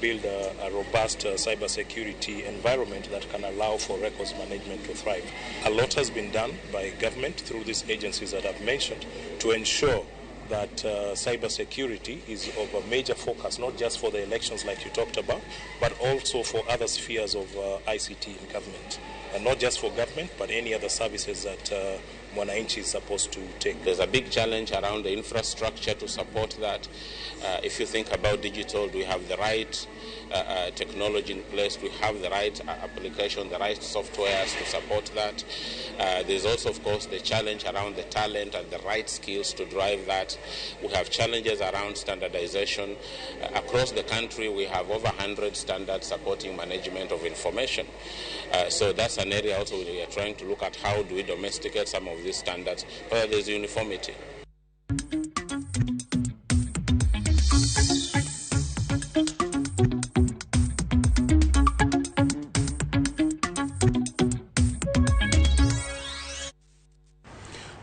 build a robust cybersecurity environment that can allow for records management to thrive. A lot has been done by government through these agencies that I've mentioned to ensure that cybersecurity is of a major focus, not just for the elections like you talked about, but also for other spheres of ICT in government. And not just for government, but any other services that Mwananchi is supposed to take. There's a big challenge around the infrastructure to support that. If you think about digital, do we have the right technology in place? Do we have the right application, the right softwares to support that? There's also, of course, the challenge around the talent and the right skills to drive that. We have challenges around standardization. Across the country, we have over 100 standards supporting management of information. So that's an area also we are trying to look at how do we domesticate some of these standards, but there's uniformity.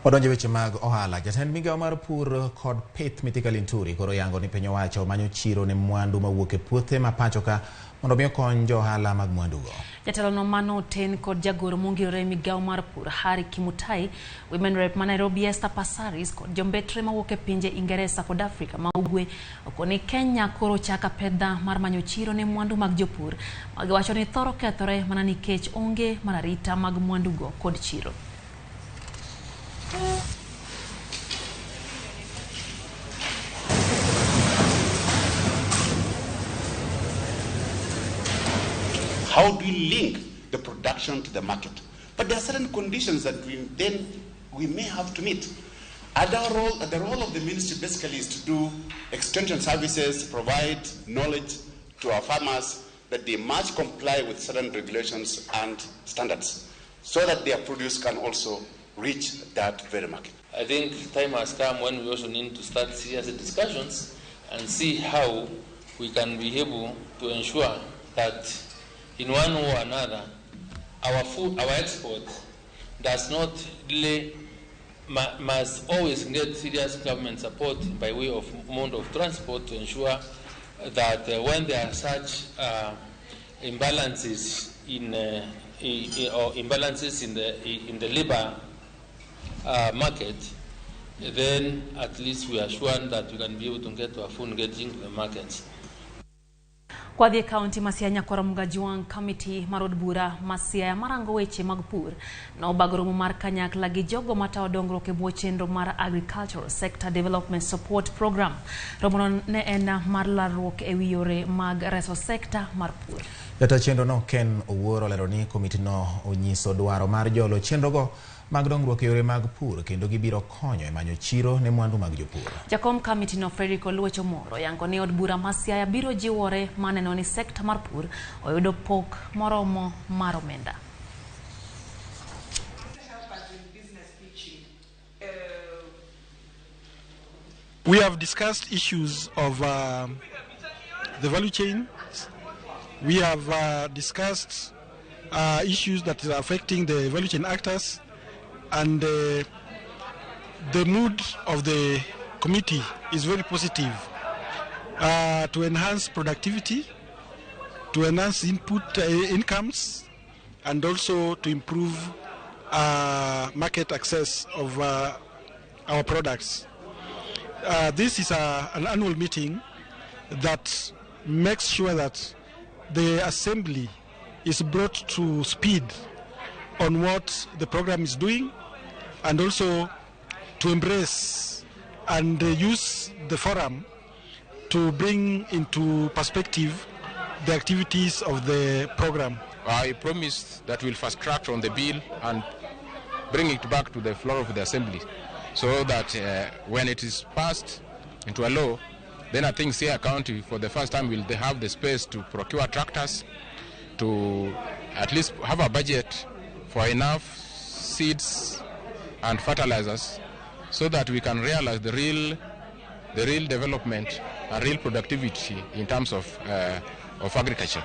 Wadonjo weche mag ohala. Jatend migawo mar pur kod pith Mithika Linturi koro yango ni piny owacho manyo chiro ne mwandu mawuok e puothe ma pacho ka mondo mi okony jo ohala mag mwandugo. Jatelo no mano oten kod jagoro mongirore e migawo mar pur Harry Kimutai, Women Rep ma Nairobi Esther Passaris kod jombetre mawuok e pinje Ingeresa kod Afrika ma Ugwe okoni Kenya koro chaka pedha mar manyo chiro ne mwandu mag jopur magiwacho ni thoro kethore mana nikech onge mar arita mag mwandugo kod chiro. How do we link the production to the market? But there are certain conditions that we may have to meet. And our role, the role of the ministry basically is to do extension services, provide knowledge to our farmers that they must comply with certain regulations and standards so that their produce can also reach that very market. I think time has come when we also need to start serious discussions and see how we can be able to ensure that in one way or another, our food, our export does not really, must always get serious government support by way of mode of transport to ensure that when there are such imbalances in imbalances in the labor market, then at least we are sure that we can be able to get our food getting to the markets. Kwadhi e kaunti ma Siaya Nyakwar Mgajuang' Committee mar od bura ma Siaya marango weche mag pur nobago romo mar kanyakla gi jogo matayo dongruok e bwo chenro mar Agricultural Sector Development Support Program. Romono ne en mar lalruok e wi yore mag reso sekta mar pur. Jata chenro no Ken Owuor olero ni komitino onyiso dwaro mar jolo chenrogo mag dongruok e yore mag pur kendo gibiro konyo e manyo chiro ne mwandu mag jopur. Jakom kamiti no Frederick Oluoch Omoro yango ni od bura ma Siaya biro jiwore maneno ni sekta mar pur oyudo pok moromo mar omenda. We have discussed issues of the value chain. We have discussed issues that are affecting the value chain actors, and the mood of the committee is very positive to enhance productivity, to enhance input incomes, and also to improve market access of our products. This is an annual meeting that makes sure that the assembly is brought to speed on what the program is doing, and also to embrace and use the forum to bring into perspective the activities of the program. I promise that we'll fast track on the bill and bring it back to the floor of the assembly, so that when it is passed into a law, then I think Siaya County for the first time will they have the space to procure tractors, to at least have a budget for enough seeds and fertilizers, so that we can realize the real development and real productivity in terms of agriculture.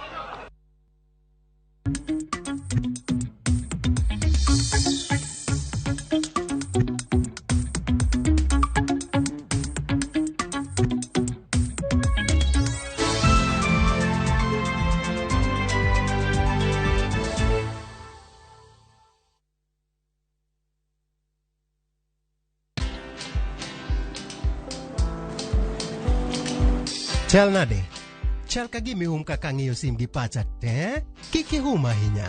Chal nade? Chal ka gima ihum kaka ang'iyo sim gi pacha te? Kik ihum ahinya.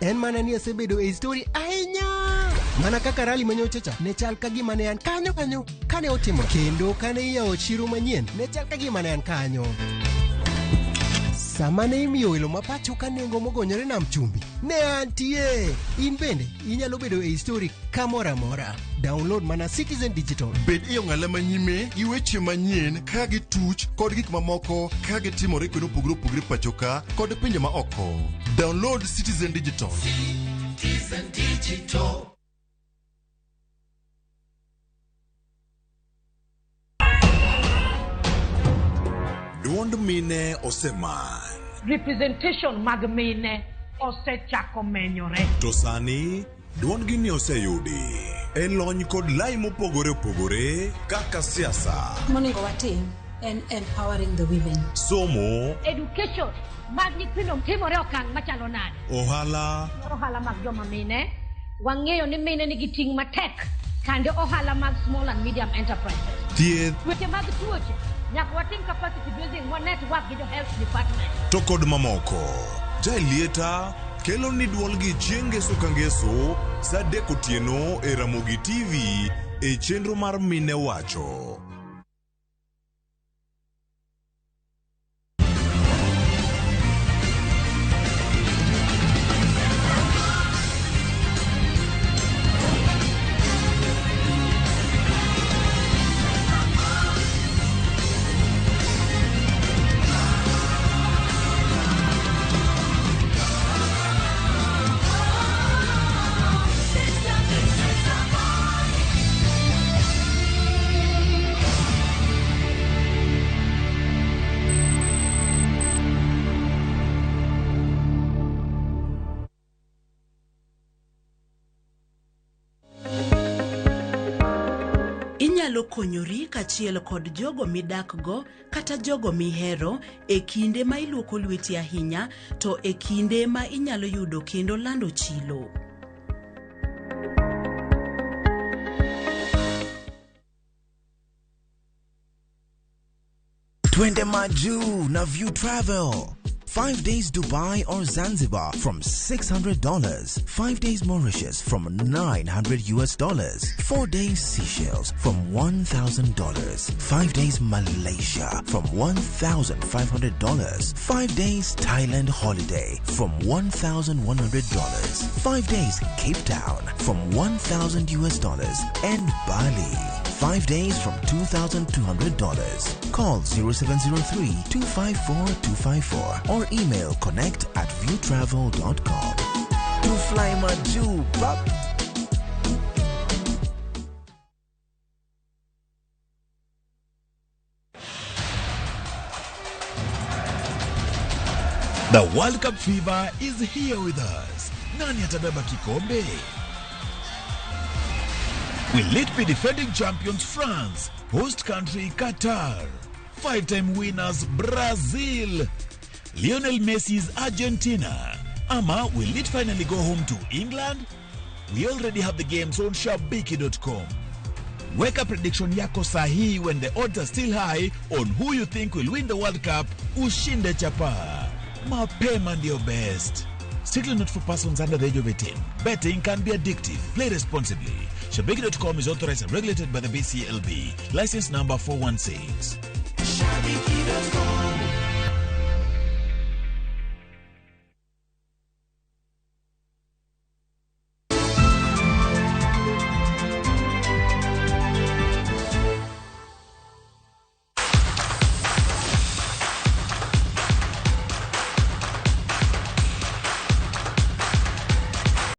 En mana ni asebedo e story ahinya. Mana kaka rally manyocha cha, ne chal ka gima ne an kanyo kanyo kane otimo. Kendo kane iyawo chiro manyien, ne chal ka gima ne an kanyo. Sama ne imiyo welo ma pacho ka nengo mogonyore nam chumbi, ne antie. In bende inyalo bedo e story kamoro amora. Download mana Citizen Digital. Bed e ong'ala manyime gi weche manyien ka gituch kod gik mamoko ka gitimore kuonde mopogore opogore pacho ka kod pinje ma oko. Download Citizen Digital. Citizen Digital. Duond mine oseman. Representation mag mine osechako menyore. To sani duondgi ni oseyudi e lony kod lai mopogore opogore kaka siasa, Monego watim en empowering the women. Somo, Education mag nyithindo timore okang' machalo nade? Ohala, Ohala mag joma mine, wang'eyo ni mine nigi ting' matek kande ohala mag small and medium enterprises. Thieth, Weche mag tuoche, nyaka watim capacity building wa network gi jo health department. To kod mamoko. Jaelieta kelo ni duolgi chieng' ngeso ka ngeso sa 3 otieno e Ramogi TV e chenro mar Mine Wacho. Inyalo konyori kaachiel kod jogo midakgo kata jogo mihero e kinde ma iluoko lweti ahinya to e kinde ma inyalo yudo kendo lando chilo. Twende Maju na View Travel. 5 days Dubai or Zanzibar from $600. 5 days Mauritius from $900. 4 days Seychelles from $1,000. 5 days Malaysia from $1,500. 5 days Thailand holiday from $1,100. 5 days Cape Town from $1,000 and Bali. 5 days from $2,200. Call 0703 254 254 or email connect@viewtravel.com. To fly Maju, bap. The World Cup fever is here with us. Nani atabeba kikombe? Will it be defending champions France, host country Qatar, five-time winners Brazil, Lionel Messi's Argentina, Ama will it finally go home to England? We already have the games on shabiki.com. Weka prediction yako sahihi when the odds are still high on who you think will win the World Cup. Ushinde chapa. Mapema ndio best. Strictly not for persons under the age of 18. Betting can be addictive. Play responsibly. Shabiki.com is authorized and regulated by the BCLB. License number 416. Shabiki.com.